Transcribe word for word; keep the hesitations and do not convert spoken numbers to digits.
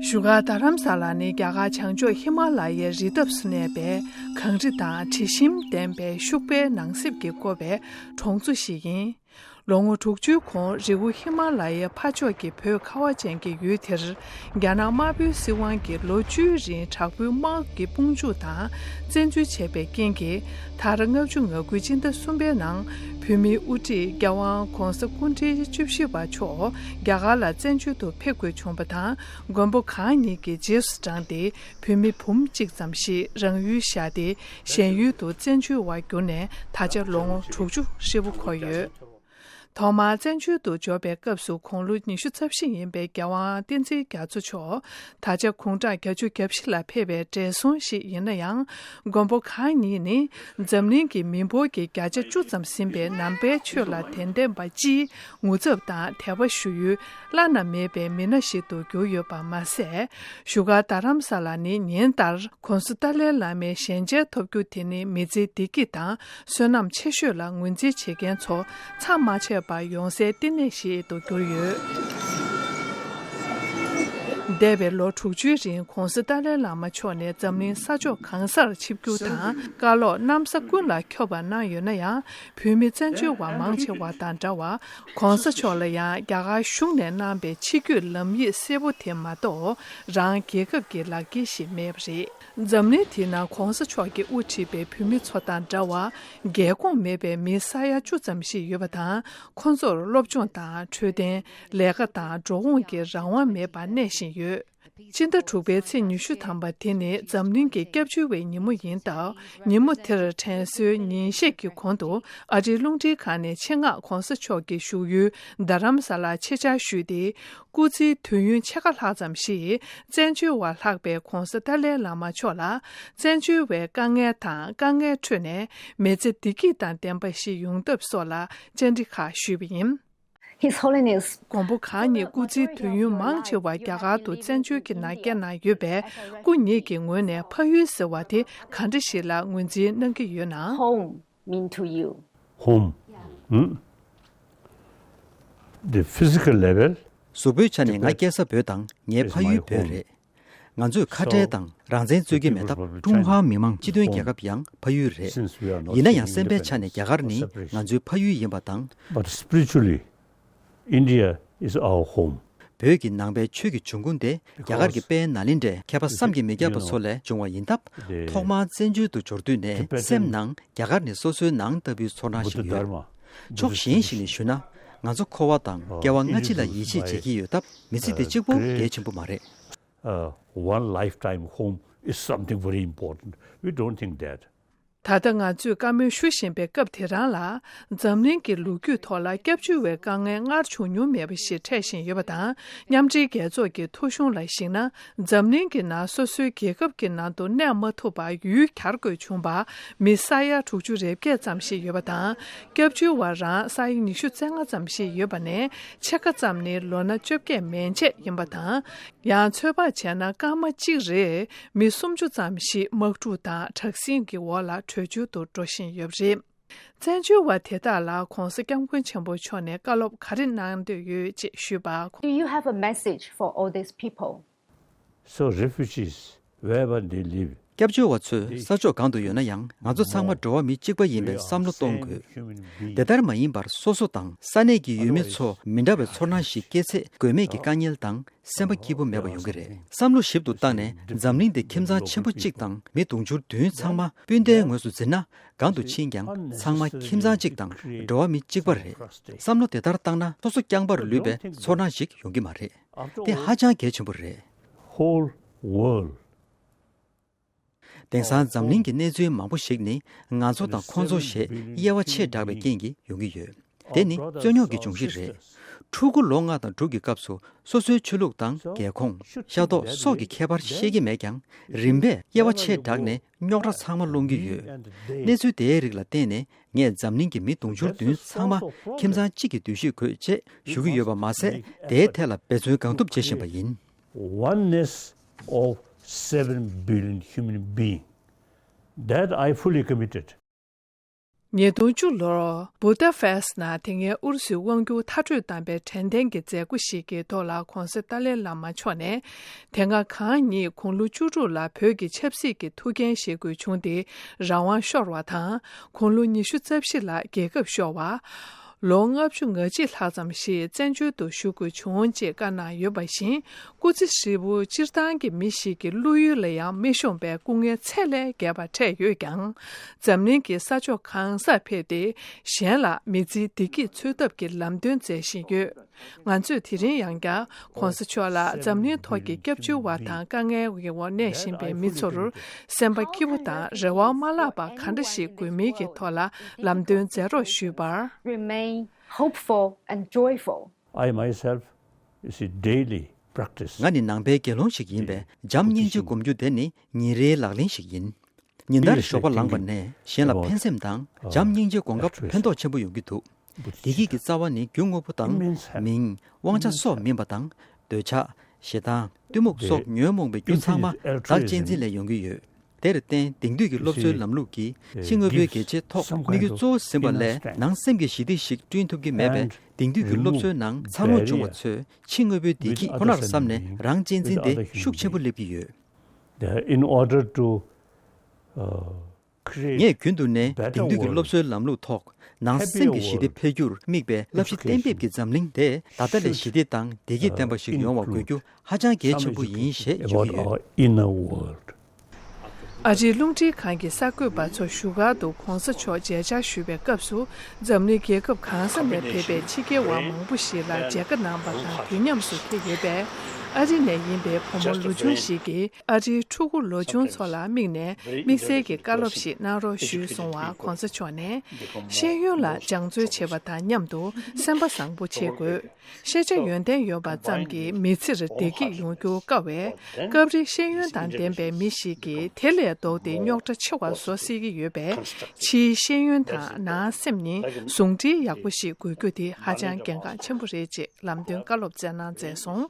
བཞུགས་སྒར་རྡ་རམ་ས་ལ་ནི་རྒྱ་གར་བྱང་ཕྱོགས་ཧི་མ་ལ་ཡའི་རི་འདབས་སུ་གནས་པའི་གངས་རི་དང་དྲི་ཞིམ་ལྡན་པའི་ཤུག་པའི་ནགས་གསེབ་ཀྱིས་བསྐོར་བའི་གྲོང་ཚོ་ཞིག་ཡིན། ལོ་ངོ་དྲུག་ཅུའི་གོང་རི་བོ་ཧི་མ་ལ་ཡའི་ཕར་ཕྱོགས་ཀྱི་བོད་ཁ་བ་ཅན་གྱི་ཡུལ་དེར། རྒྱ་ནག་དམར་པོའི་སྲིད་དབང་གིས་ལོ་བཅུའི་རིང་དྲག་པོའི་དམག་གི་དཔུང་འཇུག་དང་བཙན་འཛུལ་བྱས་པའི་རྐྱེན་གྱིས། ད་རེས་ལྔ་བཅུ་ང་དགུའི་སྤྱི་ཟླ་གསུམ་པའི་ནང་བོད་མིའི་དབུ་ཁྲིད་རྒྱལ་དབང་༧གོང་ས་སྐུ་ཕྲེང་བཅུ་བཞི་པ་མཆོག་རྒྱ་གར་ལ་བཙན་བྱོལ་དུ་ཕེབས་དགོས་བྱུང་བ་དང་། མགོན་པོ་གང་ཉིད་ཀྱི་རྗེས་སུ་འབྲངས་ཏེ། བོད་མི་འབུམ་གཅིག་ཙམ་ཞིག་རང་ཡུལ་བཞག་སྟེ། གཞན་ཡུལ་དུ་བཙན་བྱོལ་བར་གྱུར་ནས་ད་ཆ་ལོ་ངོ་དྲུག་ཅུ་ཧྲིལ་པོ་འཁོར་ཡོད། ཐོག་མར་བཙན་བྱོལ་དུ་འབྱོར་བའི་སྐབས་སུ་དགུང་ལོ་ཉི་ཤུ་རྩ་བཞི་ཡིན་པའི་རྒྱལ་དབང་བསྟན་འཛིན་རྒྱ་མཚོ་མཆོག་ད་ཆ་དགུང་གྲངས་བརྒྱད་ཅུ་གྱ་བཞི་ལ་ཕེབས་པའི་བགྲེས་སོང་ཞིག་ཡིན་ན་ཡང་། མགོན་པོ་གང་ཉིད་ནི་འཛམ་གླིང་གི་མི་འབོར་གྱི་བརྒྱ་ཆ་བཅུ་ཙམ་ཟིན་པའི་ནང་པའི་ཆོས་ལ་དད་ལྡན་པ་སྤྱིའི་ངོ་ཚབ་དང་དད་པ་ཞུ་ཡུལ་བླ་ན་མེད་པའི་མི་སྣ་ཞིག་ཏུ་གྱུར་ཡོད་པ་མ་ཟད། བཞུགས་སྒར་རྡ་རམ་ས་ལ་ནི་ཉིན་ལྟར་༧གོང་ས་ཏཱ་ལའི་བླ་མའི་ཞལ་མཇལ་ཐོབ་རྒྱུ་དེ་ནི་མི་ཚེའི་བདེ་སྐྱིད་དང་བསོད་ནམས་ཆེ་ཤོས་ལ་ངོས་འཛིན་བྱེད་མཁན་ཚོ་མཚམས་མ་ཆད་པར་ཡོང་སའི་བསྟི་གནས་ཤིག་ཏུ་གྱུར་ཡོད། འདས་པའི་ལོ་དྲུག་ཅུའི་རིང་༧གོང་ས་ཏཱ་ལའི་བླ་མ་མཆོག་ནས་འཛམ་གླིང་ས་ཕྱོགས་གང་སར་ཆིབས་བསྒྱུར་དང་བཀའ་སློབ་གནམ་ས་ཀུན་ལ་ཁྱབ་པ་གནང་ཡོད་ན་ཡང་། བོད་མི་བཙན་བྱོལ་བ་མང་ཆེ་བ་དང་འདྲ་བར། ༧གོང་ས་མཆོག་ལ་ཡང་རྒྱ་གར་གཞུང་ནས་གནང་པའི་ཆིབས་བསྒྱུར་ལམ་ཡིག་གསལ་པོ་དེ་མ་གཏོགས་རང་རྒྱལ་ཁབ་ཀྱི་ལག་འཁྱེར་ཞིག་མེད་པ་རེད། འཛམ་གླིང་དེའི་ནང་༧གོང་ས་མཆོག་གིས་དབུ་ཁྲིད་པའི་བོད་མི་ཚོ་དང་འདྲ་བར་རྒྱལ་ཁོངས་མེད་པའི་མི་ས་ཡ་བཅུ་ཙམ་ཞིག་ཡོད་པ་དང་། ཁོ་ཚོར་སློབ་སྦྱོང་དང་འཕྲོད་བསྟེན། ལས་ཀ་དང་འགྲོ་འོང་གི་རང་དབང་མེད་པར་གནས་བཞིན་ཡོད། སྤྱི་ཟླ་དྲུག་པའི་ཚེས་ཉི་ཤུ་ཐམ་པ་དེ་ནི་འཛམ་གླིང་གི་སྐྱབས་བཅོལ་བའི་ཉིན་མོ་ཡིན་སྟབས། ཉིན་མོ་དེར་དྲན་གསོའི་ཉིན་ཤས་ཀྱི་གོང་དུ་ཨ་རིའི་རླུང་འཕྲིན་ཁང་ནས་ཆེད་མངགས་༧གོང་ས་མཆོག་གི་བཞུགས་ཡུལ་རྡ་རམ་ས་ལར་ཆེད་བཅར་ཞུས་ཏེ། སྐུ་ཚེའི་དུས་ཡུན་ཕྱེད་ཀ་ལྷག་ཙམ་ཞིག་བཙན་བྱོལ་བ་ལྷག་པའི་༧གོང་ས་ཏཱ་ལའི་བླ་མ་མཆོག་ལ་བཙན་བྱོལ་བའི་དཀའ་ངལ་དང་དཀའ་ངལ་ཁྲོད་ནས་མི་ཚེ་བདེ་སྐྱིད་དང་ལྡན་པ་ཞིག་ཡོང་ཐབས་སོགས་ལ་བཅར་འདྲི་ཁག་ཞུས་པ་ཡིན། His Holiness མགོན་པོ་གང་ཉིད་སྐུ་ཚེའི་དུས་ཡུན་མང་ཆེ་བ་རྒྱ་གར་དུ་བཙན་བྱོལ་གྱི་ནང་བསྐྱལ་གནང་ཡོད་པས། སྐུ་ཉིད་ཀྱི་ངོས་ནས་ཕ་ཡུལ་ཟེར་བ་དེ་ག་འདྲ་ཞིག་ལ་ངོས་འཛིན་གནང་གི་ཡོད་ན། Home mean to you? Home. Hmm? The physical level. གཟུགས་པོའི་ཆ་ནས་ང་སྐྱེས་ས་བོད་དང་ངའི་ཕ་ཡུལ་བོད་རེད། ང་ཚོས་ཁ་བྲལ་དང་རང་བཙན་རྩོད་ཀྱི་མེད་སྟབས། ཀྲུང་ཧྭ་མི་དམངས་སྤྱི་མཐུན་རྒྱལ་ཁབ་ཡང་ཕ་ཡུལ་རེད། ཡིན་ན་ཡང་སེམས་པའི་ཆ་ནས་རྒྱ་གར་ནི་ང་ཚོའི་ཕ་ཡུལ་ཡིན་པ་དང་། But spiritually, India is our home. བོད་ཀྱི་ནང་པའི་ཆོས་ཀྱི་འབྱུང་ཁུངས་དེ་རྒྱ་གར་གྱི་དཔལ་ནཱ་ལེནྡྲའི་མཁས་པ་བསམ་གྱིས་མི་ཁྱབ་པ་ཚོ་ལས་བྱུང་བ་ཡིན་སྟབས། ཐོག་མར་བཙན་བྱོལ་དུ་འབྱོར་དུས་ནས་སེམས་ནང་རྒྱ་གར་ནི་སོ་སོའི་ནང་ལྟ་བུའི་ཚོར་སྣང་ཞིག་ཡོད། ཕྱོགས་གཞན་ཞིག་ནས་ཞུས་ན། ང་ཚོ་འཁོར་བ་དང་སྐྱེ་བ་སྔ་ཕྱི་ལ་ཡིད་ཆེས་བྱེད་ཀྱི་ཡོད་སྟབས། མི་ཚེ་འདི་གཅིག་པོ་གལ་ཆེན་པོ་མ་རེད། Uh, one lifetime home is something very important. We don't think that. ད་ལྟ་ང་ཚོས་བཀའ་མོལ་ཞུ་བཞིན་པའི་སྐབས་དེ་རང་ལ། འཛམ་གླིང་གི་ལོ་རྒྱུས་ཐོག་ལ་སྐྱབས་བཅོལ་བའི་དཀའ་ངལ་སྔར་བྱུང་མྱོང་མེད་པ་ཞིག་འཕྲད་བཞིན་ཡོད་པ་དང་། མཉམ་འབྲེལ་རྒྱལ་ཚོགས་ཀྱི་ཐོ་གཞུང་ལ་གཞིགས་ན། འཛམ་གླིང་གི་ནང་སོ་སོའི་རྒྱལ་ཁབ་ཀྱི་ནང་དུ་གནས་མ་ཐུབ་པར་ཡུལ་གྱར་དགོས་བྱུང་བ་མི་ས་ཡ་དྲུག་ཅུ་རེ་བརྒྱད་ཙམ་ཞིག་ཡོད་པ་དང་། སྐྱབས་བཅོལ་བ་རང་ས་ཡ་ཉི་ཤུ་རྩ་ལྔ་ཙམ་ཞིག་ཡོད་པ་ནས་ཕྱེད་ཀ་ཙམ་ནི་ལོ་ན་བཅོ་བརྒྱད་མན་ཆད་ཡིན་པ་དང་། ཡང་ཚོད་དཔག་བྱས་ན་སྐར་མ་གཅིག་རེར་མི་སུམ་ཅུ་ཙམ་ཞིག་དམག་འཁྲུག་དང་དྲག་ཟིང་གི་འོག་ལ་བྲོས་བྱོལ་དུ་འགྲོ་བཞིན་ཡོད་པ་རེད། བཙན་བྱོལ་བ་དེ་དག་ལ་༧གོང་ས་༧སྐྱབས་མགོན་ཆེན་པོ་མཆོག་ནས་བཀའ་སློབ་ག་རེ་གནང་འདོད་ཡོད་ཅེས་ཞུས་པར། Do you have a message for all these people? So refugees, wherever they live, སྐྱབས་བཅོལ་བ་ཚོས་ས་ཕྱོགས་གང་དུ་ཡོད་ན་ཡང་། ང་ཚོ་ཚང་མ་འགྲོ་བ་མི་གཅིག་པ་ཡིན་པའི་བསམ་བློ་གཏོང་དགོས། དེ་ལྟར་མ་ཡིན་པར་སོ་སོ་དང་ས་གནས་ཀྱི་ཡུལ་མི་ཚོ་མི་འདྲ་བའི་ཚོར་སྣང་ཞིག་སྐྱེས་ཚེ། དགོས་མེད་ཀྱི་དཀའ་ངལ་དང་སེམས་པ་སྐྱིད་པོ་མེད་པ་ཡོང་གི་རེད། བསམ་བློ་ཞིབ་ཏུ་བཏང་ནས། འཛམ་གླིང་འདི་ཁྱིམ་ཚང་ཆེན་པོ་གཅིག་དང་མི་དུང་ཕྱུར་བདུན་ཚང་མ་སྤུན་ཟླའི་ངོས་སུ་འཛིན་ན། གང་དུ་ཕྱིན་ཀྱང་ཚང་མ་ཁྱིམ་ཚང་གཅིག་དང་འགྲོ་བ་མི་གཅིག་པ་རེད། བསམ་བློ་དེ་ལྟར་བཏང་ན་སོ་སོ་རྐྱང་པར་ལུས་པའི་ཚོར་སྣང་ཞིག་ཡོང་གི་མ་རེད། དེ་ཧ་ཅང་གལ་ཆེན་པོ་རེད། Whole world. དེང་སང་འཛམ་གླིང་གི་གནས་ཚུལ་མང་པོ་ཞིག་ནི་ང་ཚོ་དང་ཁོང་ཚོ་ཞེས་དབྱེ་བ་ཆེས་དྲགས་པའི་རྐྱེན་གྱིས་ཡོང་གི་ཡོད། དེ་ནི་རྩོད་རྙོག་གི་འབྱུང་གཞི་རེད། ཕྲུ་གུ་ལོ་ལྔ་དང་དྲུག་གི་སྐབས་སུ་སོ་སོའི་ཆོས་ལུགས་དང་རྒྱལ་ཁོངས། ཤ་མདོག་སོགས་ཀྱི་ཁྱད་པར་ཤེས་ཀྱི་མེད་ཀྱང་། རིམ་པས་དབྱེ་བ་ཆེས་དྲགས་ནས་རྙོག་དྲ་ཚང་མ་སློང་གི་ཡོད། གནས་ཚུལ་དེའི་རིགས་ལ་བརྟེན་ནས་ངས་འཛམ་གླིང་གི་མི་དུང་ཕྱུར་བདུན་ཚང་མ་ཁྱིམ་ཚང་གཅིག་གི་འདུ་ཤེས་དགོས་ཅེས་ཞུ་གི་ཡོད་པ་མ་ཟད། དེའི་ཐད་ལ་འབད་བརྩོན་གང་ཐུབ་བྱེད་བཞིན་པ་ཡིན། Oneness of seven billion human being. That I fully committed. ཉིས་སྟོང་བཅུ་ལོར་བུ་ད་ཕེ་སི་ནང་དེ་སྔའི་ཨུ་རུ་སུའི་དབང་སྒྱུར་མཐར་སྐྲོད་བཏང་པའི་དྲན་རྟེན་གྱི་མཛད་སྒོ་ཞིག་གི་ཐོག་ལ་༧གོང་ས་ཏཱ་ལའི་བླ་མ་མཆོག་ནས། དེ་སྔ་གང་ཉིད་དགུང་ལོ་བཅུ་དྲུག་ལ་བོད་ཀྱི་ཆབ་སྲིད་ཀྱི་ཐུགས་འགན་བཞེས་དགོས་བྱུང་སྟེ་རང་དབང་ཤོར་བ་དང་། དགུང་ལོ་ཉི་ཤུ་རྩ་བཞི་ལ་རྒྱལ་ཁབ་ཤོར་བ། ལོ་ལྔ་བཅུ་ང་གཅིག་ལྷག་ཙམ་ཞིག་བཙན་བྱོལ་དུ་བཞུགས་དགོས་བྱུང་ཅེས་བཀའ་གནང་ཡོད་པ་བཞིན། སྐུ་ཚེ་ཧྲིལ་པོ་སྤྱིར་བཏང་གི་མི་ཞིག་གི་བློ་ཡུལ་ལ་ཡང་མི་ཤོང་པའི་སྐུ་ངལ་ཚད་ལས་བརྒལ་བ་འཕྲད་ཡོད་ཀྱང་། འཛམ་གླིང་གི་ས་ཕྱོགས་གང་སར་ཕེབས་ཏེ། གཞན་ལ་མི་ཚེའི་བདེ་སྐྱིད་འཚོལ་ཐབས་ཀྱི་ལམ་སྟོན་མཛད་བཞིན་ཡོད། ང་ཚོས་དེ་རིང་ཡང་བསྐྱར་༧གོང་ས་མཆོག་ལ་འཛམ་གླིང་ཐོག་གི་སྐྱབས་བཅོལ་བ་དང་དཀའ་ངལ་གྱི་འོག་གནས་བཞིན་པའི་མི་ཚོར་སེམས་པ་སྐྱིད་པོ་དང་རེ་བ་མ་བརླག་པ་ག་འདྲ་ཞིག་དགོས་མིན་གྱི་ཐོག་ལ་ལམ་སྟོན་མཛད་རོགས་ཞུས་པར། Remain hopeful and joyful. I myself, you see, daily practice. ང་ནི་ནང་པའི་དགེ་སློང་ཞིག་ཡིན་པས་བྱམས་སྙིང་རྗེ་སྒོམ་རྒྱུ་དེ་ནི་ཉིན་རེའི་ལག་ལེན་ཞིག་ཡིན། ཉིན་ལྟར་ཞོགས་པ་ལངས་པ་ནས་གཞན་ལ་ཕན་སེམས་དང་བྱམས་སྙིང་རྗེ་གོ་སྐབས་ཕན་ཐོགས་ཆེན་པོ་ཡོང་གི་འདུག་བདེ་སྐྱིད་ཀྱི་རྩ་བ་ནི་རྒྱུ་དངོས་པོ་དང་མིང་། དབང་ཆ་སོགས་མིན་པ་དང་། འདོད་ཆགས། ཞེ་སྡང་། གཏི་མུག་སོགས་ཉོན་མོངས་པའི་རྒྱུ་ཚང་མ་བདག་གཅེས་འཛིན་ལས་ཡོང་གི་ཡོད། དེར་བརྟེན་དེང་དུས་ཀྱི་སློབ་གསོའི་ལམ་ལུགས་ཀྱིས་ཕྱི་དངོས་པོའི་གལ་ཆེའི་ཐོག་དམིགས་ཡུལ་གཙོ་བོ་ཟིན་པ་ལས་ནང་སེམས་ཀྱི་ཞི་བདེ་ཞིག་བསྐྲུན་ཐུབ་ཀྱི་མེད་པས། དེང་དུས་ཀྱི་སློབ་གསོའི་ནང་འཚར་ལོངས་བྱུང་བ་ཚོས་ཕྱི་དངོས་པོའི་བདེ་སྐྱིད་ཁོ་ནར་བསམ་ནས་རང་གཅེས་འཛིན་དེ་ཤུགས་ཆེན་པོ་སླེབས་ཀྱི་ཡོད། In order to, uh, ངས་རྒྱུན་དུ་ནས་དེང་དུས་ཀྱི་སློབ་གསོའི་ལམ་ལུགས་ཐོག་ནང་སེམས་ཀྱི་ཞི་བདེ་འཕེལ་རྒྱུར་དམིགས་པའི་བསླབ་གཞི་གཏན་འབེབས་ཀྱི་འཛམ་གླིང་དེ་ད་ལྟ་ལས་ཞི་བདེ་དང་བདེ་སྐྱིད་ལྡན་པ་ཞིག་ཡོང་བ་དགོས་རྒྱུ་ཧ་ཅང་གལ་ཆེན་པོ་ཡིན་ཞེས་བརྗོད་ཀྱི་ཡོད། Inner world. ཨ་རིའི་རླུང་འཕྲིན་ཁང་གི་གསར་འགོད་པ་ཚོ་བཞུགས་སྒར་དུ་༧གོང་ས་མཆོག་མཇལ་བཅར་ཞུས་པའི་སྐབས་སུ། འཛམ་གླིང་རྒྱལ་ཁབ་གང་ས་ནས་ཕེབས་པའི་ཕྱི་རྒྱལ་བ་མང་པོ་ཞིག་ལ་མཇལ་ཁ་གནང་པ་དང་དུས་མཉམ་དུ་ཕེབས་ཡོད་པས། ཨ་རི་ནས་ཡིན་པའི་བུ་མོ་ལོ་ཆུང་ཞིག་གིས་ཨ་རིའི་ཕྲུ་གུ་ལོ་ཆུང་ཚོ་ལ་དམིགས་ནས་དམིགས་བསལ་གྱི་བཀའ་སློབ་ཞིག་གནང་རོགས་ཞུས་སོང་བར། ༧གོང་ས་མཆོག་ནས། ཤེས་ཡོན་ལ་སྦྱང་བརྩོན་བྱེད་པ་དང་མཉམ་དུ་སེམས་པ་བཟང་པོ་བྱེད་དགོས། ཤེས་བྱ་ཡོན་ཏན་ཡོད་པ་ཙམ་གྱིས་མི་ཚེར་བདེ་སྐྱིད་ཡོང་རྒྱུ་དཀའ་བས། སྐབས་རེ་ཤེས་ཡོན་དང་ལྡན་པའི་མི་ཞིག་གིས་དེ་ལས་ལྡོག་སྟེ་རྙོག་དྲ་ཆེ་བ་བཟོ་སྲིད་ཀྱི་ཡོད་པས། ཕྱིའི་ཤེས་ཡོན་དང་ནང་སེམས་གཉིས་ཟུང་འབྲེལ་ཡག་པོ་ཞིག་དགོས་རྒྱུ་དེ་ཧ་ཅང་གལ་འགངས་ཆེན་པོ་རེད་ཅེས་ལམ་སྟོན་བཀའ་སློབ་སྩལ་གནང་མཛད་སོང་།